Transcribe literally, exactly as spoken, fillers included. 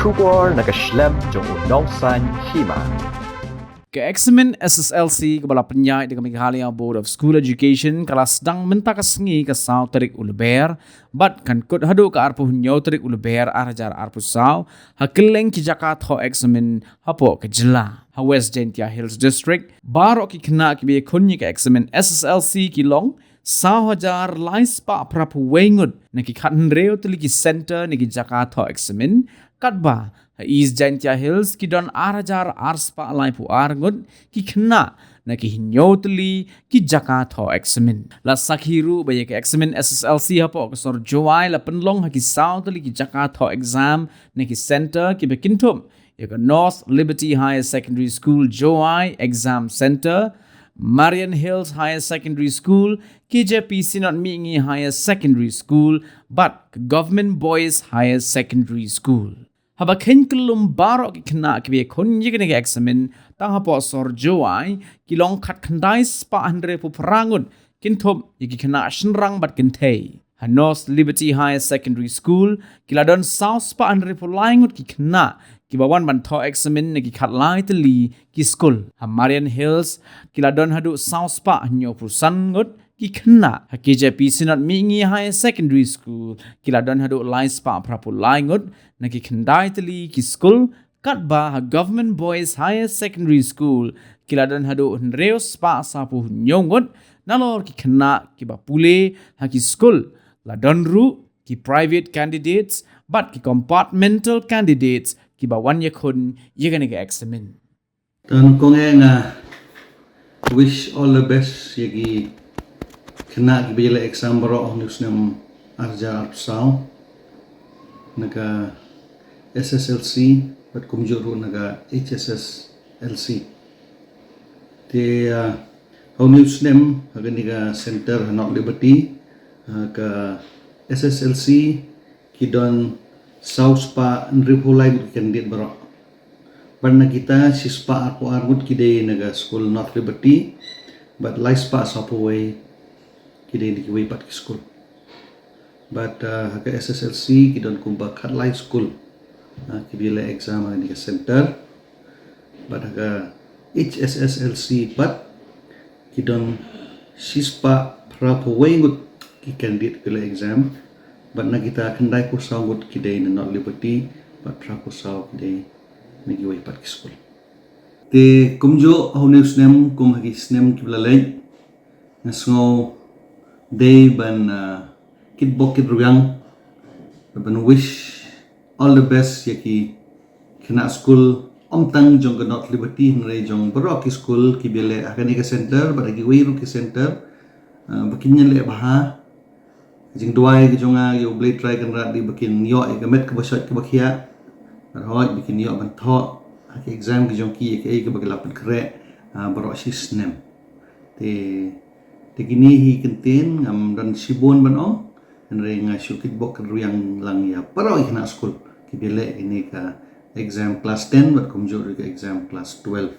Khubor na ka shlem jong u nongsaiñ hima. Ka eksamin S S L C kaba la pynïaid da ka Meghalaya Board of School Education ka la sdang mynta ka sngi ka saw tarik u Lber, bad kan kut haduh ka arphew hynñiew tarik u Lber ar hajar arphew saw, ha kylleng ki jaka thoh eksamin hapoh ka jylla. Ha West Jaintia Hills District, baroh ki khynnah kiba ïakhun ïa ka eksamin S S L C ki long saw hajar lai spah phraphew wei ngut na ki khathynriew tylli ki center na ki jaka thoh eksamin, katba ha East Jaintia Hills ki don ar hajar ar spah laiphew ar ngut ki khynnah na ki hynñiew tylli ki jaka thoh eksamin. La sakhi ruh ba ïa ka eksamin S S L C hapoh ka sor Jowai la pynlong ha ki saw tylli ki jaka thoh exam na ki center kiba kynthup ïa ka North Liberty Higher Secondary School Jowai Exam Center, Marian Hills Higher Secondary School, K J P Synod Mihngi Higher Secondary School, bad ka Government Boys Higher Secondary School. Haba kheiñ kyllum baroh ki khynnah kiba ïakhun ïa kane ka eksamin tang hapoh sor Jowai ki long khatkhyndai spah hynriewphew phra ngut, kynthup ïa ki khynnah shynrang bad kynthei. Ha North Liberty Higher Secondary School ki la don saw spah hynriewphew lai ngut ki khynnah kiba wan ban thoh eksamin na ki khatlai tylli ki skul. Ha Marian Hills ki la don haduh saw spah hynñiewphew san ngut ki khynnah. Ha K J P Synod Mihngi Higher Secondary School ki la don haduh lai spah phraphew lai ngut na ki khyndai tylli ki skul, katba ha Government Boys Higher Secondary School ki la don haduh hynriew spah sawphew hynñiew ngut, nalor ki khynnah kiba pule ha ki skul la don ruh ki private candidates bad ki compartmental candidates kiba wan ïakhun ïa kane ka eksamin. Te nyngkong eh nga wish all the best ïa ki khynnah kiba ïaleh exam baroh ha une u snem ar hajar arphew saw na ka S S L C bad kumjuh ruh na ka H S S L C. Te, ah, ha une u snem ha kane ka center ha North Liberty, ah, ka S S L C ki don saw spah hynriewphew lai ngut ki candidate baroh. Bad na kita shi spah arphew ar ngut ki dei na ka skul North Liberty, bad lai spah sawphew wei ki dei na kiwei pat ki skul. Bad, ah, ha ka S S L C ki don kumba khatlai skul, ah, kiba ïaleh exam ha kane ka center. Bad ha ka H S S L C pat ki don shi spah phraphew wei ngut ki candidate kiba leh exam. Bad na kita khyndaiphew saw ngut ki dei na North Liberty bad phraphew saw ki dei na kiwei pat ki skul. Te kumjuh ha une u snem kum ha ki snem kiba la leit, nga sngew dei ban, ah, kitbok kitrwiang, ban wish all the best ïa ki khynnah skul, ym tang jong ka North Liberty hynrei jong baroh ki skul kiba ïaleh ha kane ka center bad ha kiwei ruh ki center, ah, ba kin ïaleh bha. Jingduwai ka jong nga ïa U Blei Trai Kynrad dei ba kin ïoh ïa ka met kaba shoit kaba khiah, bad hooid ba kin ïoh ban thoh ha ki exam ki jong ki ïa kaei kaba ki la pynkhreh, ah, baroh shi snem. Te, te kine hi ki ktien, ngam don shibun ban ong, hynrei nga shu kitbok kitrwiang lang ïa baroh ki khynnah skul kiba ïaleh kane ka exam class ten bad kumjuh ruh ka exam class twelve.